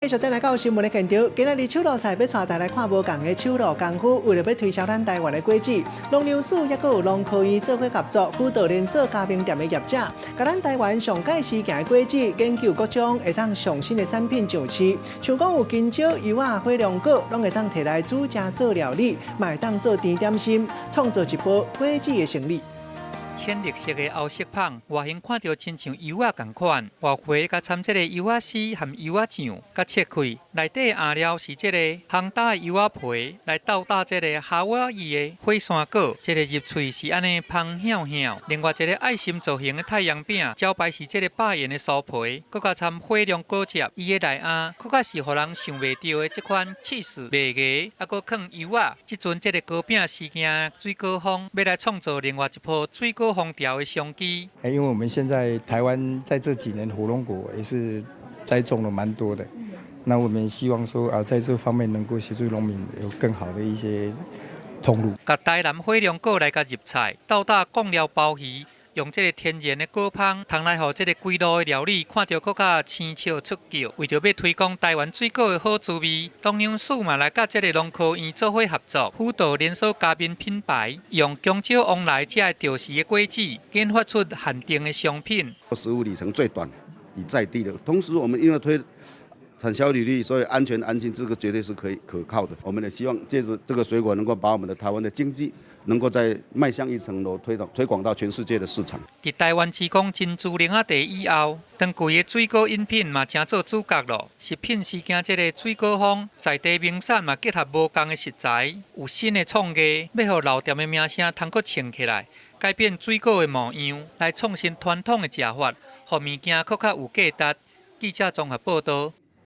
繼續轉來到新聞的現場，今仔日手路菜欲帶大家來看無仝的手路功夫，為著欲推銷咱台灣的果子，農糧署抑閣有農科院做伙合作，輔導連鎖加盟店的業者，共咱台灣上蓋時行的果子，研究各種會當上新的產品上市。像講有香蕉、柚仔、火龍果，攏會當提來煮食做料理，嘛會當做甜點心，創造一波果子的生意。淺綠色的歐式麭，外形看著親像柚仔仝款，外皮佮摻這个柚仔絲和柚仔醬，佮切開，內底餡料是這个烘焦的柚仔皮，來鬥搭這个夏威夷的火山果，這个入喙是按呢芳香香。另外一个愛心造型的太陽餅，招牌是這个百元的酥皮，閣佮摻火龍果汁，伊的內餡閣較是予人想袂著的這款起司麥芽，猶閣囥柚仔。這陣這个糕餅時行水果風，欲來創造另外一波水果風潮的商機。因為我們現在台灣在這幾年火龍果也是栽種了蠻多的，那我們希望說啊，在這方面能夠協助農民有更好的一些通路。共台南火龍果來共入菜，鬥搭貢寮鮑魚，用這个天然的果芳，通來予這个規路的料理看著閣較生笑出叫。為著欲推廣台灣水果的好滋味，農糧署嘛來佮這个農科院做伙合作，輔導連鎖加盟品牌，用香蕉、旺來這个著時的果子，研發出限定的商品。食物里程最短，以在地的，同時我們因為推產銷履歷，所以安全安心，這個絕對是可以可靠的。我們也希望借助這個水果，能夠把我們的台灣的經濟能夠再邁向一層樓，推廣到全世界的市場。佇台灣提供珍珠奶仔茶以後，當季的水果飲品嘛成做主角咯。食品時行這个水果風，在地名產嘛結合無仝的食材，有新的創意，欲予老店的名聲通閣衝起來，改變水果的模樣，來創新傳統的食法，予物件閣較有價值。記者綜合報導。